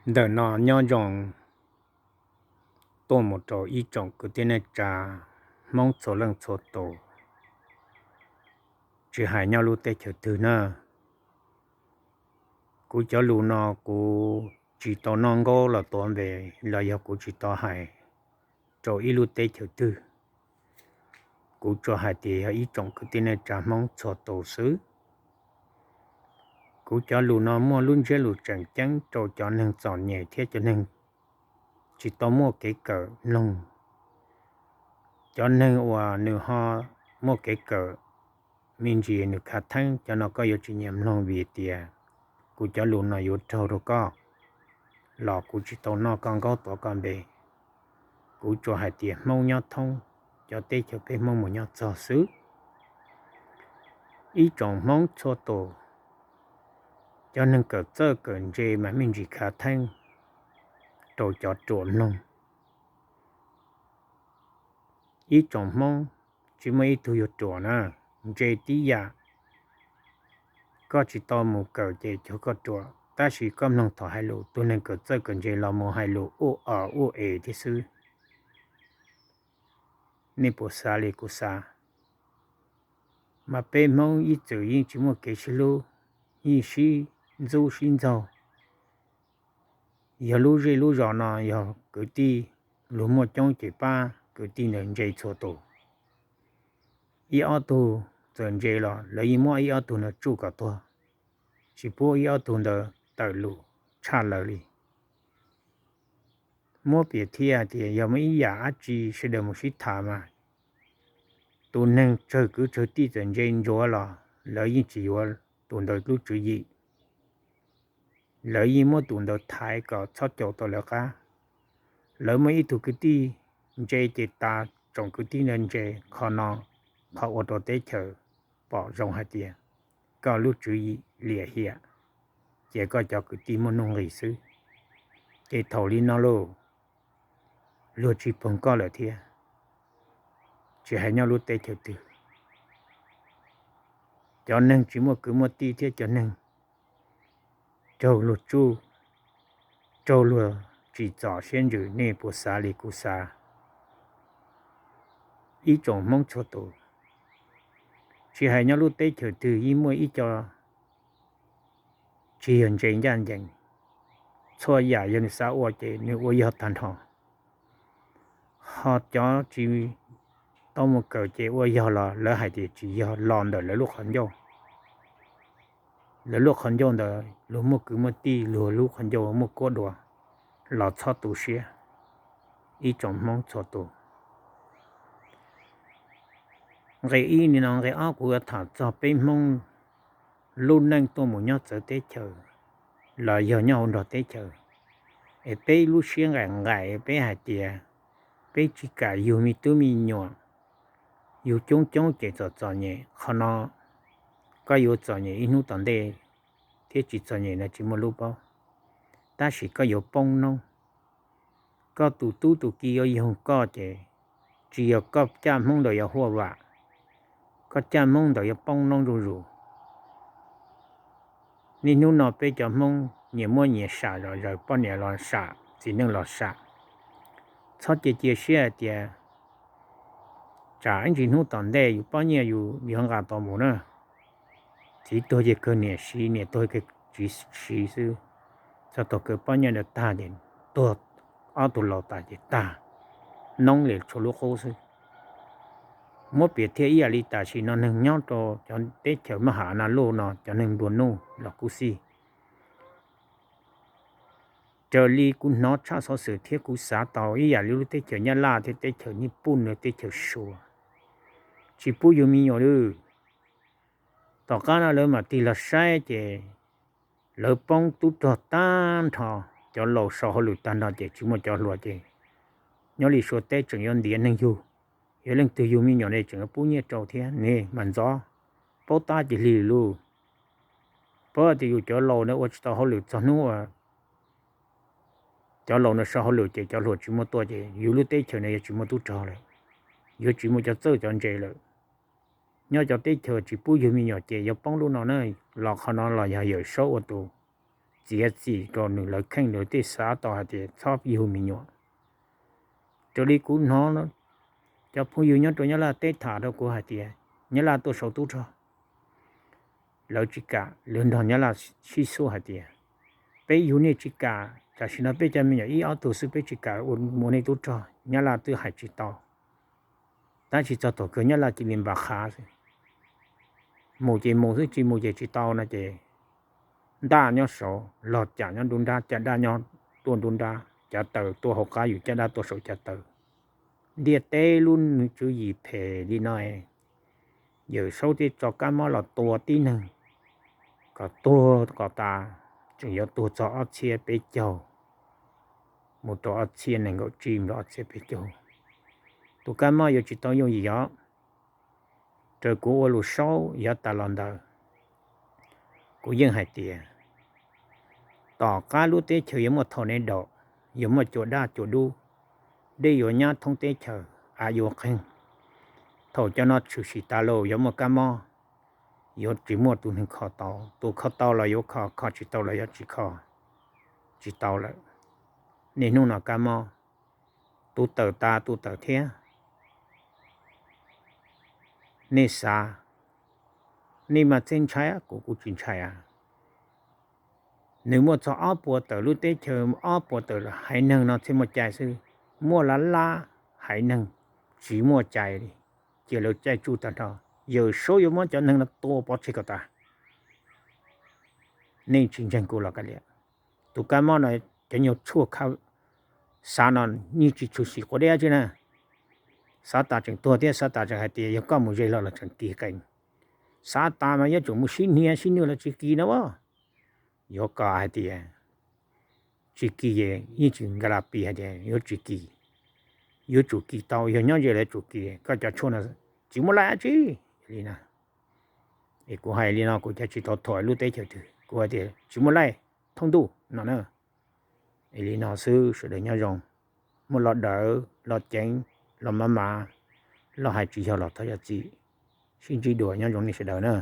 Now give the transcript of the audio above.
Ntawm no nyob zoo tuaj mus rau ib tsoom kwv tij neej tsa Hmoob txhua leej txhua tus, tsis hais nyob lub teb chaws twg na. Kuv cov lus no kuv tsis tau noj nkaub los tuav npe, los yog kuv tsis tau hais rau ib lub teb chaws twg. Kuv tsuas hais tias yog ib tsoom kwv tij neej tsa Hmoob txhua tus xwb. Kuv cov lus no muaj lub ntsiab lus tseem ceeb rau cov neeg txom nyem thiab cov neeg tsis tau muaj kev kawm mloog. Cov neeg uas nws ho muaj kev kawm me ntsis nws khav theeb, cov no koj yuav tsis nyiam mloog vim tias kuv cov lus no yuav raug rau koj, los kuv tsis tau noj koj nkaub tuav koj npe. Kuv tsuas hais tias Hmoob nyob thoob cov teb chaws peb Hmoob mus nyob txog xwb. Ib tsoom Hmoob txhua tus, cov neeg kawm txawj kawm ntse mas me ntsis khav theeb rau cov ruam mloog. Ib tsoom Hmoob tsis muaj ib tug yuav ruam na, ntse tib yam. Koj tsis tau mus kawm ces cuag koj ruam, tab sis koj mloog thaum hais lus, tus neeg kawm txawj kawm ntse los mus hais lus ua o ua e thiab xwb. Nej puas xav li kuv xav? Mas peb Hmoob ib txwm yeej tsis muaj kev sib hlub, yeej sib ntxub sib ntxaug. Yog lub zej lub zos no yog kwv tij, luag muaj coob ces pab kwv tij ntawd ntse txhua tus. Ib ob tug txawm ntse los lawv yeej muab ib ob tug ntawd tsuj kom tuag, tsis pub ib ob tug ntawd tawm lus tshaj lawv li. Muab piam thiab hais tias yog muaj ib yam dab tsi sawv daws mus sib tham mas, tus neeg tsawg kwv tsawg tij txawm ntse ntsuav los lawv yeej tsis yuav tus ntawd lub tswv yim. Lawv yeej muab tus ntawd thaiv kom txhob caum tau lawv qab. Lawv muaj ib tug kwv tij ntse ces tas tsoom kwv tij ntawd ntse. Qhov no, qhov ua rau teb chaws pom zoo hais tias koj lub tswv yim liam hiam, ces koj cov kwv tij muaj nuj nqis xwb. Ces thaum li no lauj, luag tsis poog koj lawm thiab, tsis hais nyob lub teb chaws twg. Cov neeg tsis muaj kwv muaj tij thiab cov neeg raug luag tsuj, raug luag tsim txom siab ntsws, nej puas xav li kuv xav? Ib tsoom Hmoob txhua tus, tsis hais nyob lub teb chaws twg yeej muaj ib co tsis yog ntse ncaj ncees, txhua yam yog nws xav ua ces nws ua yog tag nrho. Ho cov tsis tau mus kawm ces ua yog los lawv hais tias tsis yog los ntawm lawv lub qhov ncauj. Lawv lub qhov ncauj ntawd luag muaj kwv muaj tij, luag lub qhov ncauj muaj kuab dua, los txhob tu siab, ib tsoom Hmoob txhua tus. Nqe ib no, nqe ob kuv yuav tham txog peb Hmoob lub neej tuaj mus nyob txawv teb chaws los yog nyob hauv nrog teb chaws, es peb lub siab nqaim nqaim peb hais tias peb tsis kam yug me tub me nyuam, yug coob coob ces txom txom nyem. Qhov no koj yuav txom nyem ib hnub tom ntej thiab tsis txom nyem no tsis muaj lub paub, tab sis koj yuav poob noob. Koj tus tub tus ki yuav yoog koj ces tsis yog koj caj Hmoob ntawd yuav huaj vam, koj caj Hmoob ntawd yuav poob noob zuj zus. Niaj hnub no peb cov Hmoob nyias muab nyias sam zom zaws, poj niam los sam, txiv neej los sam. Txhob cia cia siab hais tias tsam ib ntsis hnub tom ntej yus pob nyiaj yus yuav nqa tau mus na. Txiv tuag ces kawg niam siv, niam tuag ces txiv siv xwb. Txog thaum kawg pob nyiaj ntawd tag ces tuag, ob tug laus tas ces tag, noob li tshuav lub qub xwb. Muab piav thiab ib yam li tam sim no neeg nyob rau cov teb chaws maj ham na luj no cov neeg nplua nuj los kub xij. Raws li kuv hnov tshaj xov xwm thiab kuv xav tau ib yam li lub teb chaws Nyab Laj thiab teb chaws Nyij Pooj, teb chaws Suav, tsis pub yug me nyuam li. Tom qab no lawv mam tig los saib ces lawv poob tub rog tag nrho, cov laus sau hauj lwm tag nrho ces tsis muaj cov hluas ces nyob li Suav teb tseem yuav ntiav neeg yug, yog leej twg yug me nyuam ne tseem yuav pub nyiaj rau thiab ne mas ntxov, paub tab ces hli lug. Paub tias yus cov laus na ua tsis tau hauj lwm txog hnub uas cov laus na sau hauj lwm ces cov hluas tsis muaj tuaj ces yus lub teb chaws na yuav tsis muaj tub rog lawm, yuav tsis muaj cov txawj cov ntse lawm. Nyob cov teb chaws tsis pub yug me nyuam ces yuav poob lub no na, los qhov no los yog Yawm Saub ua tus txiav txim rau nws lawv kheej, lawv tej xav tau hais tias txhob yug me nyuam. Raws li kuv hnov, cov phooj ywg nyob rau Nyab Laj teb tham rau kuv hais tias Nyab Laj tuaj sau tub rog, lawv tsis kam, lawv nrog Nyab Laj sib xub hais tias peb yug nej tsis kam, tam sim no peb cov me nyuam ib ob tug xwb peb tsis kam ua nej tub rog. Nyab Laj twb hais tsis tau, tab sis txog thaum kawg Nyab Laj cia li npam qha xwb. Mus ces mus xwb, tsis mus ces tsis tau no ces ntaj nyob saud, log cam nyob nruab nrab, caj dab nyob tuaj nruab nrab, caj taws tuaj hauv qab yus caj dab tuaj saum caj taws. Ntiaj teb lub tswv yim phem li no, Yawm Saub thiaj tso kab mob los tua tib neeg kom tuag kom tas, tseem yuav tuag txog ob txhiab peb caug mus rau ob txhiab nees nkaum tsib mus rau ob txhiab peb caug. Tus kab mob yuav tsis tau yooj yim os. Raws kuv ua lus saub yav tas los ntawd, kuv yeej hais tias tom qab lub teb chaws yuav muaj thaum ne daum, yuav muaj cua daj cua dub, dej yuav nyab thoob teb chaws, av yuav qeeg. Thaum cov no tshwm sim tas los yuav muaj kab mob, yuav tsis muaj tus neeg kho tau, tus kho tau los yuav kho, kho tsis tau los yuav tsis kho, tsis tau lawm. Niaj hnub no kab mob, tus tawm tas tus tawm thiab. Nej xav, nej mas txhij ntshai, kuv kuv tsis ntshai a. Nws muaj txog ob puas tawm lub teb chaws, ob puas tawm haiv neeg no thiaj muaj cai xwb. Muaj lab lab haiv neeg tsis muaj cai li, cia lawv caij tsuj tag nrho. Yawm Saub yuav muab cov neeg no tua pov tseg kom tas. Nej tsis ntseeg kuv los kav liam. Tus kab mob no, cov nyuag tshuaj kha xav no, yeej tsis tshwm sim quav deb tsi na. Xav tas tseem tuag thiab, xav tas tseem hais tias yog koj mus ze los los tseem kis qees. Xav tas mas yuav tsum mus sib hnia sib nwj los tsis kis na as. Yuav kom hais tias tsis kis, yeej tsis nka la pis hais tias yuav tsis kis. Yuav tsum kis tau, yog nyob ze los yuav tsum kis, koj cov tshuaj no tsis muaj laij dab tsi li na. Es kuv hais li no kuv cas tsis tau thuam lub teb chaws twg, kuv hais tias tsis muaj laij thoob ntuj no na. Es li no xwb, sawv daws nyob zoo, muaj los dawm los ceev, los mav mav, los hais tsis yog los thov zam txim. Sib ntsib dua, nyob zoo nej sawv daws na.